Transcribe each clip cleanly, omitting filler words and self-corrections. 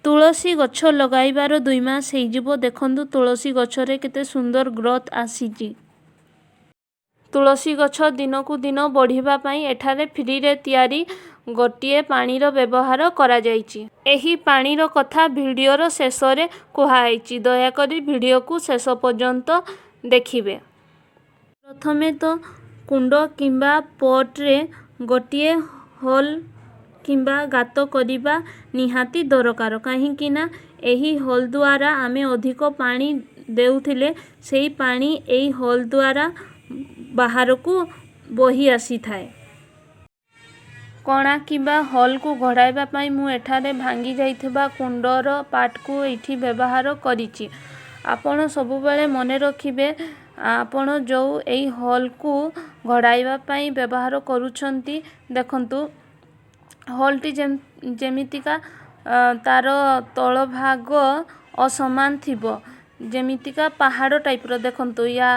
ତୁଳସୀ ଗଛ ଲଗାଇବାର 2 ମାସ ହେଇଯିବ। ଦେଖନ୍ତୁ, ତୁଳସୀ ଗଛରେ କେତେ ସୁନ୍ଦର ଗ୍ରୋଥ୍ ଆସିଛି। ତୁଳସୀ ଗଛ ଦିନକୁ ଦିନ ବଢ଼ିବା ପାଇଁ ଏଠାରେ ଫ୍ରିରେ ତିଆରି ଗୋଟିଏ ପାଣିର ବ୍ୟବହାର କରାଯାଇଛି। ଏହି ପାଣିର କଥା ଭିଡ଼ିଓର ଶେଷରେ କୁହାହେଇଛି। ଦୟାକରି ଭିଡ଼ିଓକୁ ଶେଷ ପର୍ଯ୍ୟନ୍ତ ଦେଖିବେ। ପ୍ରଥମେ ତ କୁଣ୍ଡ କିମ୍ବା ପଟ୍ରେ ଗୋଟିଏ ହୋଲ୍ କିମ୍ବା ଗାତ କରିବା ନିହାତି ଦରକାର, କାହିଁକି ନା ଏହି ହୋଲ୍ ଦ୍ୱାରା ଆମେ ଅଧିକ ପାଣି ଦେଉଥିଲେ ସେଇ ପାଣି ଏଇ ହୋଲ୍ ଦ୍ୱାରା ବାହାରକୁ ବୋହି ଆସିଥାଏ। କଣା କିମ୍ବା ହୋଲ୍କୁ ଘୋଡ଼ାଇବା ପାଇଁ ମୁଁ ଏଠାରେ ଭାଙ୍ଗି ଯାଇଥିବା କୁଣ୍ଡର ପାର୍ଟକୁ ଏଇଠି ବ୍ୟବହାର କରିଛି। ଆପଣ ସବୁବେଳେ ମନେ ରଖିବେ, ଆପଣ ଯେଉଁ ଏଇ ହୋଲ୍କୁ ଘୋଡ଼ାଇବା ପାଇଁ ବ୍ୟବହାର କରୁଛନ୍ତି, ଦେଖନ୍ତୁ, ହୋଲ୍ଟି ଯେମିତିକା ତାର ତଳ ଭାଗ ଅସମାନ ଥିବ, ଯେମିତିକା ପାହାଡ଼ ଟାଇପ୍ର। ଦେଖନ୍ତୁ, ୟା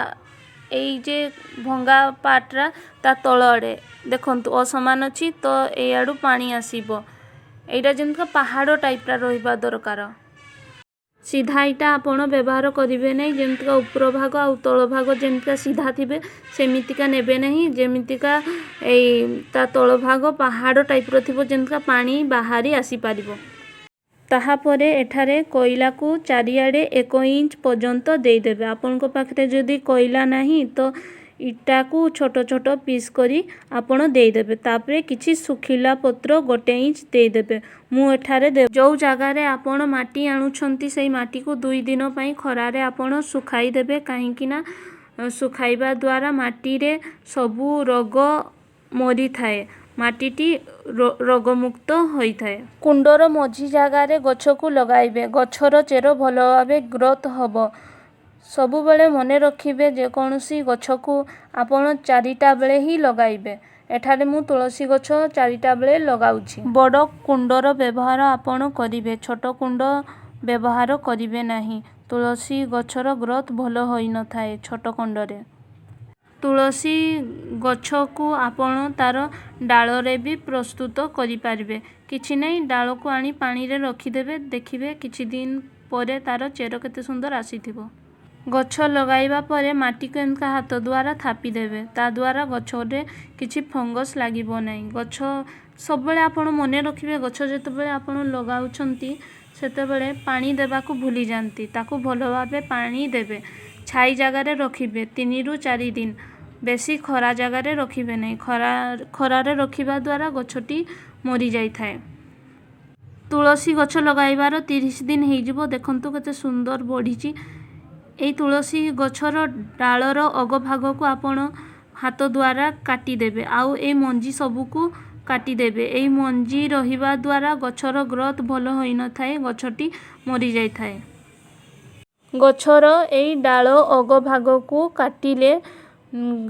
ଏଇ ଯେ ଭଙ୍ଗା ପାର୍ଟଟା, ତା ତଳ ଆଡ଼େ ଦେଖନ୍ତୁ ଅସମାନ ଅଛି, ତ ଏଇଆଡ଼ୁ ପାଣି ଆସିବ। ଏଇଟା ଯେମିତିକା ପାହାଡ଼ ଟାଇପ୍ର ରହିବା ଦରକାର। ସିଧା ଏଇଟା ଆପଣ ବ୍ୟବହାର କରିବେ ନାହିଁ। ଯେମିତିକା ଉପର ଭାଗ ଆଉ ତଳ ଭାଗ ଯେମିତିକା ସିଧା ଥିବେ, ସେମିତିକା ନେବେ ନାହିଁ। ଯେମିତିକା ଏଇ ତା ତଳ ଭାଗ ପାହାଡ଼ ଟାଇପ୍ର ଥିବ, ଯେମିତିକା ପାଣି ବାହାରି ଆସିପାରିବ। ତାହାପରେ ଏଠାରେ କୋଇଲାକୁ ଚାରିଆଡ଼େ 1 ଇଞ୍ଚ ପର୍ଯ୍ୟନ୍ତ ଦେଇଦେବେ। ଆପଣଙ୍କ ପାଖରେ ଯଦି କୋଇଲା ନାହିଁ, ତ ଇଟାକୁ ଛୋଟ ଛୋଟ ପିସ୍ କରି ଆପଣ ଦେଇଦେବେ। ତାପରେ କିଛି ଶୁଖିଲା ପତ୍ର 1 ଇଞ୍ଚ ଦେଇଦେବେ। ମୁଁ ଏଠାରେ ଯେଉଁ ଜାଗାରେ ଆପଣ ମାଟି ଆଣୁଛନ୍ତି, ସେଇ ମାଟିକୁ 2 ଦିନ ପାଇଁ ଖରାରେ ଆପଣ ଶୁଖାଇ ଦେବେ, କାହିଁକି ନା ଶୁଖାଇବା ଦ୍ୱାରା ମାଟିରେ ସବୁ ରୋଗ ମରିଥାଏ, ମାଟିଟି ରୋଗମୁକ୍ତ ହୋଇଥାଏ। କୁଣ୍ଡର ମଝି ଜାଗାରେ ଗଛକୁ ଲଗାଇବେ, ଗଛର ଚେର ଭଲ ଭାବେ ଗ୍ରୋଥ୍ ହେବ। ସବୁବେଳେ ମନେ ରଖିବେ, ଯେକୌଣସି ଗଛକୁ ଆପଣ 4ଟା ବେଳେ ହିଁ ଲଗାଇବେ। ଏଠାରେ ମୁଁ ତୁଳସୀ ଗଛ 4ଟା ବେଳେ ଲଗାଉଛି। ବଡ଼ କୁଣ୍ଡର ବ୍ୟବହାର ଆପଣ କରିବେ, ଛୋଟ କୁଣ୍ଡ ବ୍ୟବହାର କରିବେ ନାହିଁ। ତୁଳସୀ ଗଛର ଗ୍ରୋଥ୍ ଭଲ ହୋଇନଥାଏ ଛୋଟ କୁଣ୍ଡରେ। ତୁଳସୀ ଗଛକୁ ଆପଣ ତାର ଡାଳରେ ବି ପ୍ରସ୍ତୁତ କରିପାରିବେ। କିଛି ନାହିଁ, ଡାଳକୁ ଆଣି ପାଣିରେ ରଖିଦେବେ। ଦେଖିବେ, କିଛି ଦିନ ପରେ ତାର ଚେର କେତେ ସୁନ୍ଦର ଆସିଥିବ। ଗଛ ଲଗାଇବା ପରେ ମାଟିକୁ ଏମିତି ହାତ ଦ୍ୱାରା ଥାପିଦେବେ। ତା ଦ୍ୱାରା ଗଛରେ କିଛି ଫଙ୍ଗସ୍ ଲାଗିବ ନାହିଁ। ଗଛ ସବୁବେଳେ ଆପଣ ମନେ ରଖିବେ, ଗଛ ଯେତେବେଳେ ଆପଣ ଲଗାଉଛନ୍ତି, ସେତେବେଳେ ପାଣି ଦେବାକୁ ଭୁଲିଯାଆନ୍ତି। ତାକୁ ଭଲ ଭାବେ ପାଣି ଦେବେ। ଛାଇ ଜାଗାରେ ରଖିବେ 3ରୁ 4 ଦିନ। ବେଶୀ ଖରା ଜାଗାରେ ରଖିବେ ନାହିଁ। ଖରାରେ ରଖିବା ଦ୍ୱାରା ଗଛଟି ମରିଯାଇଥାଏ। ତୁଳସୀ ଗଛ ଲଗାଇବାର 30 ଦିନ ହେଇଯିବ। ଦେଖନ୍ତୁ, କେତେ ସୁନ୍ଦର ବଢ଼ିଛି। ଏଇ ତୁଳସୀ ଗଛର ଡାଳର ଅଗ ଭାଗକୁ ଆପଣ ହାତ ଦ୍ୱାରା କାଟିଦେବେ ଆଉ ଏଇ ମଞ୍ଜି ସବୁକୁ କାଟିଦେବେ। ଏଇ ମଞ୍ଜି ରହିବା ଦ୍ୱାରା ଗଛର ଗ୍ରୋଥ୍ ଭଲ ହୋଇନଥାଏ, ଗଛଟି ମରିଯାଇଥାଏ। ଗଛର ଏଇ ଡାଳ ଅଗ ଭାଗକୁ କାଟିଲେ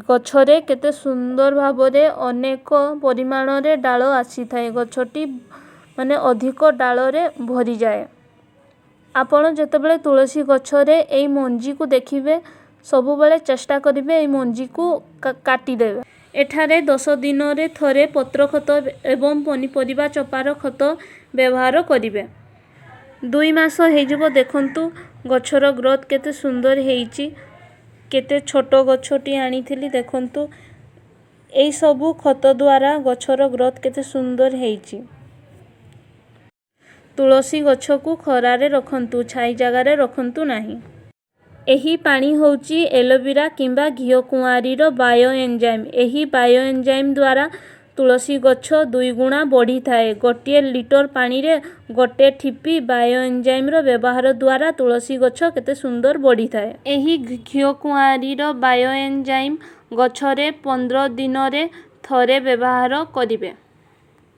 ଗଛରେ କେତେ ସୁନ୍ଦର ଭାବରେ ଅନେକ ପରିମାଣରେ ଡାଳ ଆସିଥାଏ। ଗଛଟି ମାନେ ଅଧିକ ଡାଳରେ ଭରିଯାଏ। ଆପଣ ଯେତେବେଳେ ତୁଳସୀ ଗଛରେ ଏଇ ମଞ୍ଜିକୁ ଦେଖିବେ, ସବୁବେଳେ ଚେଷ୍ଟା କରିବେ ଏଇ ମଞ୍ଜିକୁ କାଟିଦେବେ। ଏଠାରେ 10 ଦିନରେ ଥରେ ପତ୍ର ଖତ ଏବଂ ପନିପରିବା ଚୋପାର ଖତ ବ୍ୟବହାର କରିବେ। 2 ମାସ ହେଇଯିବ। ଦେଖନ୍ତୁ, ଗଛର ଗ୍ରୋଥ୍ କେତେ ସୁନ୍ଦର ହେଇଛି। କେତେ ଛୋଟ ଗଛଟି ଆଣିଥିଲି। ଦେଖନ୍ତୁ, ଏଇସବୁ ଖତ ଦ୍ୱାରା ଗଛର ଗ୍ରୋଥ୍ କେତେ ସୁନ୍ଦର ହେଇଛି। ତୁଳସୀ ଗଛକୁ ଖରାରେ ରଖନ୍ତୁ, ଛାଇ ଜାଗାରେ ରଖନ୍ତୁ ନାହିଁ। ଏହି ପାଣି ହେଉଛି ଏଲୋଭେରା କିମ୍ବା ଘିଅ କୁଆଁରୀର ବାୟୋ ଏନଜାଇମ୍। ଏହି ବାୟୋ ଏନଜାଇମ୍ ଦ୍ୱାରା ତୁଳସୀ ଗଛ ଦୁଇଗୁଣା ବଢ଼ିଥାଏ। 1 ଲିଟର ପାଣିରେ 1 ଠିପି ବାୟୋ ଏନଜାଇମ୍ର ବ୍ୟବହାର ଦ୍ୱାରା ତୁଳସୀ ଗଛ କେତେ ସୁନ୍ଦର ବଢ଼ିଥାଏ। ଏହି ଘିଅ କୁଆଁରୀର ବାୟୋ ଏନଜାଇମ୍ ଗଛରେ 15 ଦିନରେ ଥରେ ବ୍ୟବହାର କରିବେ।